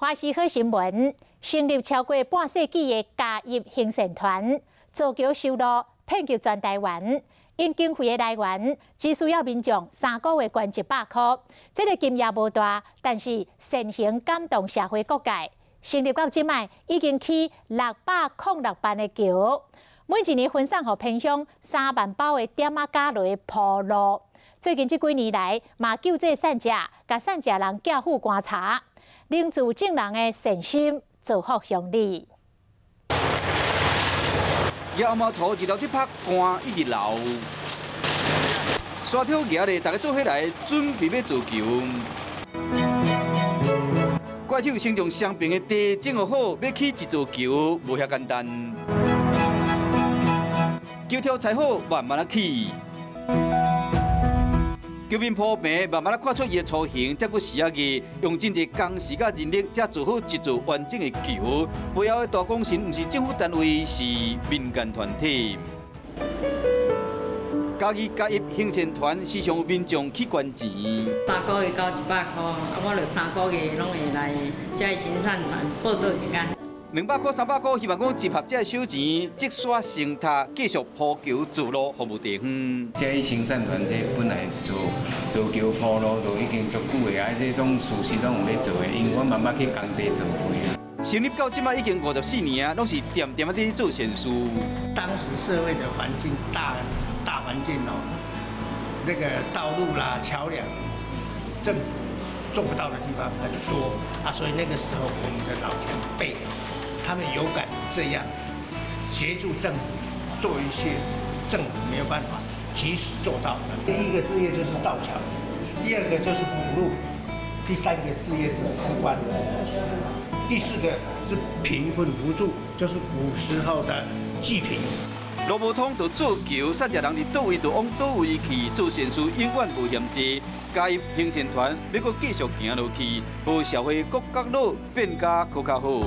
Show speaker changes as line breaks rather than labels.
華視好新聞，成立超過半世紀的嘉義行善團，造橋修路，遍及全台灣。𪜶經費的來源，只需要民眾3個月捐100箍。這個金額無大，但是善行感動社會各界。成立到這擺，已經起606萬的橋，每一年分送予偏鄉3萬包的點仔膠螺鋪路。最近這幾年來，嘛救濟散食，共散食人寄付棺柴，凝聚眾人的善心，造福鄉里。
搖毛頭一路佇拍汗，一直流。沙土夯咧，大家做伙來準備欲造橋。怪手先將雙爿的地整好，欲起一座橋無遐簡單。橋條裁好，慢慢仔起。橋面鋪平，慢慢仔看出伊的雛形，這閣時仔硬，用真濟工時佮人力，才做好一座完整的橋。背後的大功臣，毋是政府單位，是民間團體。嘉義嘉義行善團時常有民眾去捐錢。
3個月交100箍，啊，我就3個月攏會來這個行善團報到一工。
200箍、300箍，希望講集合這個小錢，積沙成塔，繼續鋪橋造路，服務地方。
這行善團這本來做造橋鋪路都已經足久的啊，這種事實攏有咧做的，因為我媽媽去工地做過啊。
成立到這擺已經54年啊，攏是恬恬仔佇做善事。
當時社會的環境大大環境哦，那個道路啦、橋梁，政府做不到的地方很多啊，所以那個時候我們的老前輩，他們有感這樣協助政府做一些政府沒有辦法及時做到的。第一個志業就是造橋，第二個就是補路，第三個志業是施棺，第四個是貧困扶助，就是古時候的濟貧。
路無通就造橋，散食人佇佗位就往佗位去，做善事永遠無嫌濟。嘉義行善團欲閣繼續行落去，予社會各角落變甲閣較好。